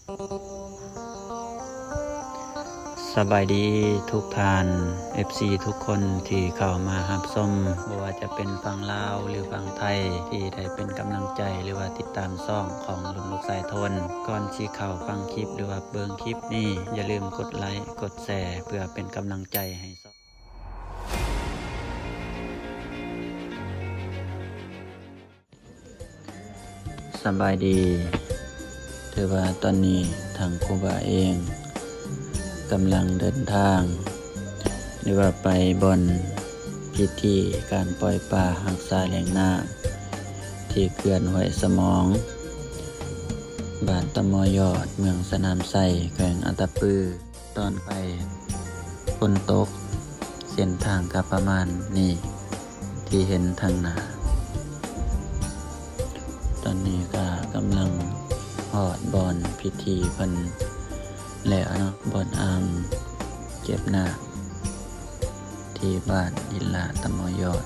ສະບາຍດີທຸກທ່ານ ເອັຟຊີ ທຸກຄົນທີ່ເຂົ້າມາຮັບຊົມ, ບໍ່ວ່າຈະເປັນຝັ່ງລາວ ຫຼື ຝັ່ງໄທ ທີ່ໄດ້ເປັນກຳລັງໃຈ ຫຼືວ່າຕິດຕາມຊ່ອງຂອງລຸງລູກຊາຍໂທນ. ກ່ອນຊິເຂົ້າຟັງຄລິບ ຫຼືວ່າເບິ່ງຄລິບນີ້, ຢ່າລືມກົດໄລ ກົດແຊ ເພື່ອເປັນກຳລັງໃຈໃຫ້ຊ່ອງ. ສະບາຍດີ. ຖືວ່າຕອນນີ້ທາງຄູບາເອງກຳລັງເດີນທາງ ຫຼືວ່າໄປບ່ອນພິທີການປ່ອຍປາຮັກສາແຫຼ່ງນ້ຳ ທີ່ເຂື່ອນຫ້ວຍສະໝອງ ບ້ານຕະມໍຍອດ ເມືອງສະໜາມໄຊ ແຂວງອັດຕະປື. ຕອນໄປຝົນຕົກ, ເສັ້ນທາງກໍປະມານນີ້ທີ່ເຫັນທາງໜ້າ. ຕອນນີ້ກໍກຳລັງຮອດບ່ອນພິທີເພິ່ນແລ້ວເນາະ, ບ່ອນອ່າງເກັບນ້ຳທີ່ບ້ານຫີນລາດຕະມໍຍອດ.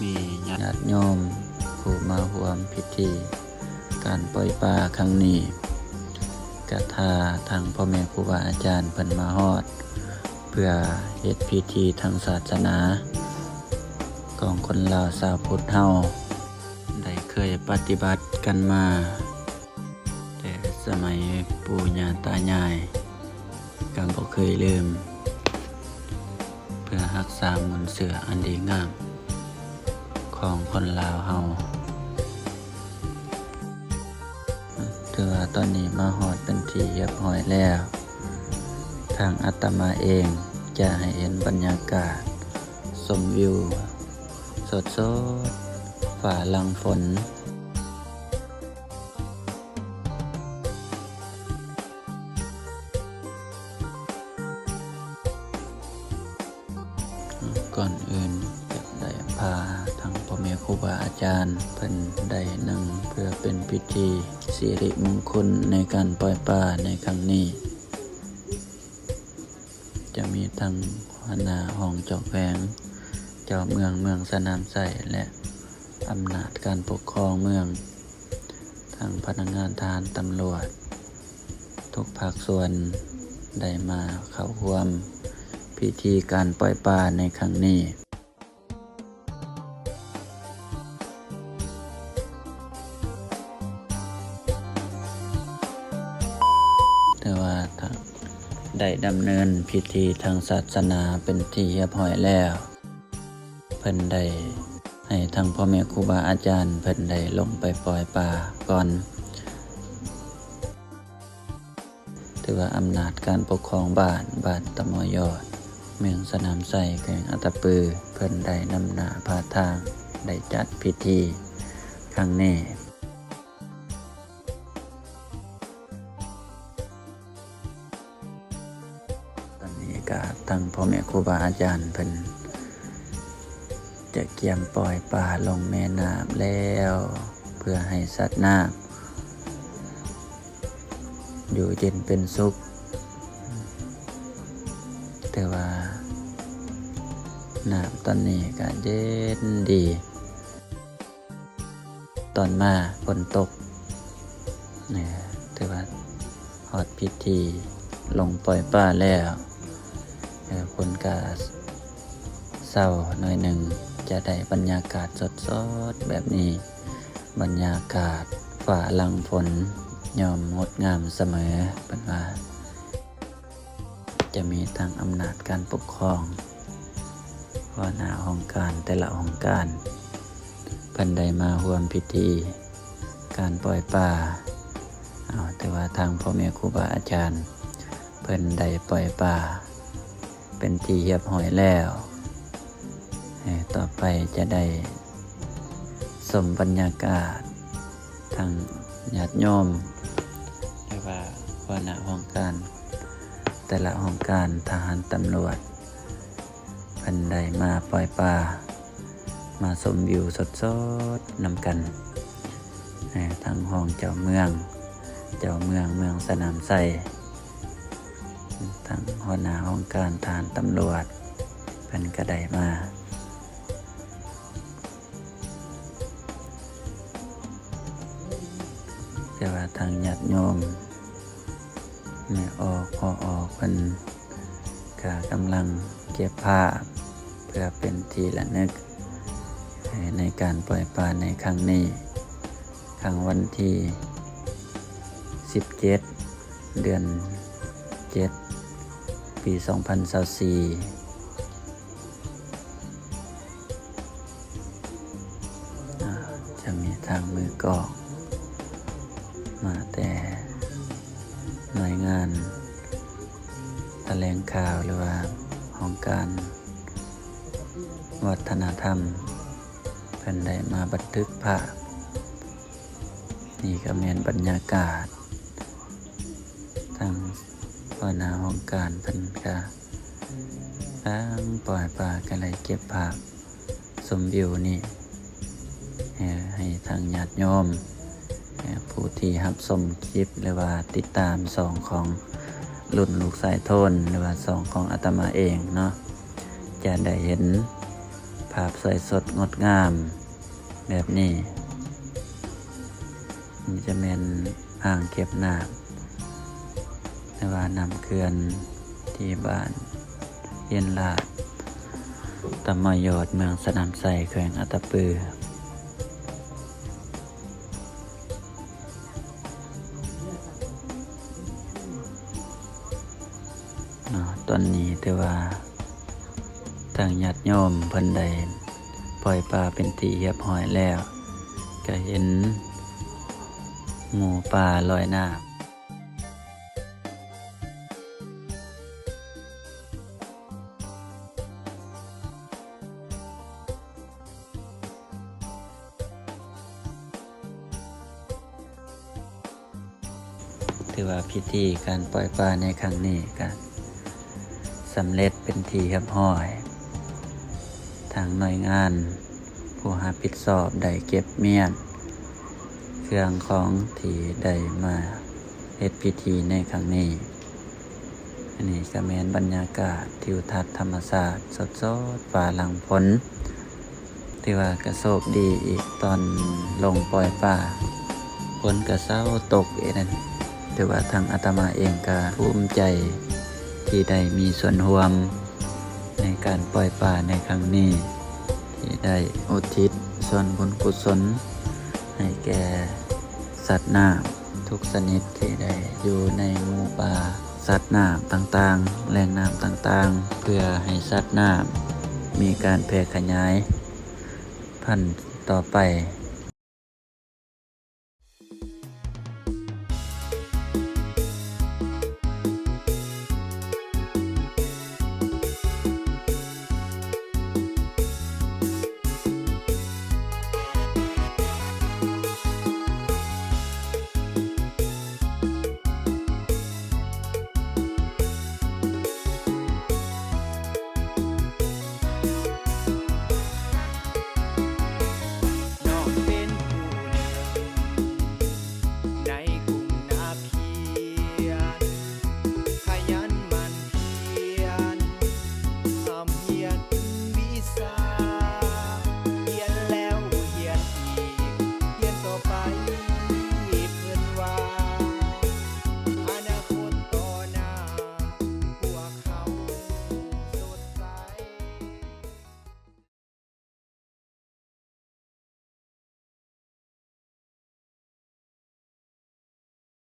ມີຍາດໂຍມຜູ້ມາຮ່ວມພິທີການປ່ອຍປາຄັ້ງນີ້ ກະຖ້າທາງພໍ່ແມ່ຄູບາອາຈານເພິ່ນມາຮອດ ເພື່ອເຮັດພິທີທາງສາສະໜາຂອງຄົນລາວຊາວພຸດເຮົາ ໄດ້ເຄີຍປະຕິບັດກັນມາ ແຕ່ສະໄໝປູ່ຍ່າຕາຍາຍກໍບໍ່ເຄີຍລືມ ເພື່ອຮັກສາມູນເຊື້ອອັນດີງາມຂອງຄົນລາວເຮົາ. ຖືວ່າຕອນນີ້ມາຮອດເປັນທີ່ຮຽບຮ້ອຍແລ້ວ, ທາງອາດຕະມາເອງຈະໃຫ້ເຫັນບັນຍາກາດຊົມວິວສົດໆ ຟ້າຫຼັງຝົນ. ກ່ອນອື່ນຈະໄດ້ພາທັງພໍ່ແມ່ຄູບາອາຈານເພິ່ນໄດ້ນັ່ງ ເພື່ອເປັນພິທີສິລິມຸງຄຸນໃນການປ່ອຍປາໃນຄັ້ງນີ້. ຈະມີທັງຫົວໜ້າຫ້ອງເຈົ້າແຂວງ, ເຈົ້າເມືອງເມືອງສະໜາມໄຊ ແລະ ອຳນາດການປົກຄອງເມືອງ, ທັງພະນັກງານທະຫານ, ຕຳຫຼວດ, ທຸກພາກສ່ວນໄດ້ມາເຂົ້າຮ່ວມພິທີການປ່ອຍປາໃນຄັ້ງນີ້. ແຕ່ວ່າໄດ້ດຳເນີນພິທີທາງສາສະໜາເປັນທີ່ຮຽບຮ້ອຍແລ້ວ, ເພິ່ນໄດ້ໃຫ້ທັງພໍ່ແມ່ຄູບາອາຈານເພິ່ນໄດ້ລົງໄປປ່ອຍປາກ່ອນ. ຖືວ່າອຳນາດການປົກຄອງບ້ານ, ບ້ານຕະມໍຍອດ, ເມືອງສະໜາມໄຊ, ແຂວງອັດຕະປື, ເພິ່ນໄດ້ນຳໜ້າພາທາງ ໄດ້ຈັດພິທີຄັ້ງນີ້. ຕອນນີ້ກະທັງພໍ່ແມ່ຄູບາອາຈານເພິ່ນຈະກຽມປ່ອຍປາລົງແມ່ນ້ຳແລ້ວ ເພື່ອໃຫ້ສັດນ້ຳຢູ່ເຢັນເປັນສຸກ. ແຕ່ວ່ານ້ຳຕອນນີ້ກະເຢັນດີ. ຕອນມາຝົນຕົກ, ຖືວ່າຮອດພິທີລົງປ່ອຍປາແລ້ວ, ຝົນກະເຊົາໜ້ອຍໜຶ່ງ, ຈະໄດ້ບັນຍາກາດສົດໆແບບນີ້, ບັນຍາກາດຟ້າຫຼັງຝົນຍ່ອມງົດງາມສະເໝີ. ເພິ່ນວ່າ ຈະມີທັງອຳນາດການປົກຄອງ, ຫົວໜ້າຫ້ອງການແຕ່ລະຫ້ອງການ ເພິ່ນໄດ້ມາຮ່ວມພິທີການປ່ອຍປາ. ເອົາ ແຕ່ວ່າທາງພໍ່ແມ່ຄູບາອາຈານເພິ່ນໄດ້ປ່ອຍປາເປັນທີ່ຮຽບຮ້ອຍແລ້ວ, ຕໍ່ໄປຈະໄດ້ຊົມບັນຍາກາດ ທັງຍາດໂຍມ ຫຼືວ່າຫົວໜ້າຫ້ອງການແຕ່ລະຫ້ອງການ, ທະຫານ, ຕຳຫຼວດ ເພິ່ນໄດ້ມາປ່ອຍປາ, ມາຊົມວິວສົດໆນຳກັນ, ທັງຮອງເຈົ້າເມືອງ, ເຈົ້າເມືອງເມືອງສະໜາມໄຊ, ທັງຫົວໜ້າຫ້ອງການ, ທະຫານ, ຕຳຫຼວດ ເພິ່ນກະໄດ້ມາ. ແຕ່ວ່າທາງຍາດໂຍມ ແມ່ອອກ ພໍ່ອອກ ເພິ່ນກະກຳລັງເກັບພາບ ເພື່ອເປັນທີ່ລະນຶກໃນການປ່ອຍປາໃນຄັ້ງນີ້, ຄັ້ງວັນທີສິບເຈັດ ເດືອນເຈັດ ປີສອງພັນຊາວສີ່. ອາ ຈະມີທາງມືກອງມາແຕ່ໜ່ວຍງານຖະແຫຼງຂ່າວ ຫຼືວ່າຫ້ອງການວັດທະນະທຳ ເພິ່ນໄດ້ມາບັນທຶກພາບ. ນີ້ກໍແມ່ນບັນຍາກາດ ທາງຫົວໜ້າຫ້ອງການເພິ່ນກໍກຳລັງປ່ອຍປາ ກໍເລີຍເກັບພາບຊົມວິວນີ້ ເອີ ໃຫ້ທາງຍາດໂຍມ ເອີ ຜູ້ທີ່ຮັບຊົມຄລິບ ຫຼືວ່າຕິດຕາມຊ່ອງຂອງລຸ້ນລູກຊາຍໂທນ ຫຼືວ່າຊ່ອງຂອງອາດຕະມາເອງເນາະ ຈະໄດ້ເຫັນພາບສວຍສົດງົດງາມແບບນີ້. ນີ້ຈະແມ່ນອ່າງເກັບນ້ຳ ຫຼືວ່ານ້ຳເຂື່ອນ ທີ່ບ້ານເຮຍນລາດ ຕຳມະຍອດ ເມືອງສະໜາມໄຊ ແຂວງອັດຕະປື. ເນາະ ຕອນນີ້ຖືວ່າທາງຍາດໂຍມເພິ່ນໄດ້ປ່ອຍປາເປັນທີ່ຮຽບຮ້ອຍແລ້ວ ກະເຫັນໝູປ່າລອຍນ້ຳ. ຖືວ່າພິທີການປ່ອຍປາໃນຄັ້ງນີ້ກະສຳເລັດເປັນທີ່ຮຽບຮ້ອຍ. ທາງໜ່ວຍງານຜູ້ຮັບຜິດຊອບໄດ້ເກັບມ້ຽນເຄື່ອງຂອງທີ່ໄດ້ມາເຮັດພິທີໃນຄັ້ງນີ້. ອັນນີ້ກໍແມ່ນບັນຍາກາດທິວທັດທຳມະຊາດສົດໆ ຟ້າຫຼັງຝົນ. ຖືວ່າກະໂຊກດີອີກ ຕອນລົງປ່ອຍປາ ຝົນກະເຊົາຕົກເອງ. ຖືວ່າທາງອາດຕະມາເອງກະພູມໃຈທີ່ໄດ້ມີສ່ວນຮ່ວມໃນການປ່ອຍປາໃນຄັ້ງນີ້ ທີ່ໄດ້ອຸທິດສ່ວນບຸນກຸສົນໃຫ້ແກ່ສັດນ້ຳທຸກຊະນິດທີ່ໄດ້ຢູ່ໃນໝູ່ປ່າ ສັດນ້ຳຕ່າງໆ ແຫຼ່ງນ້ຳຕ່າງໆ ເພື່ອໃຫ້ສັດນ້ຳມີການແຜ່ຂະຫຍາຍພັນຕໍ່ໄປ.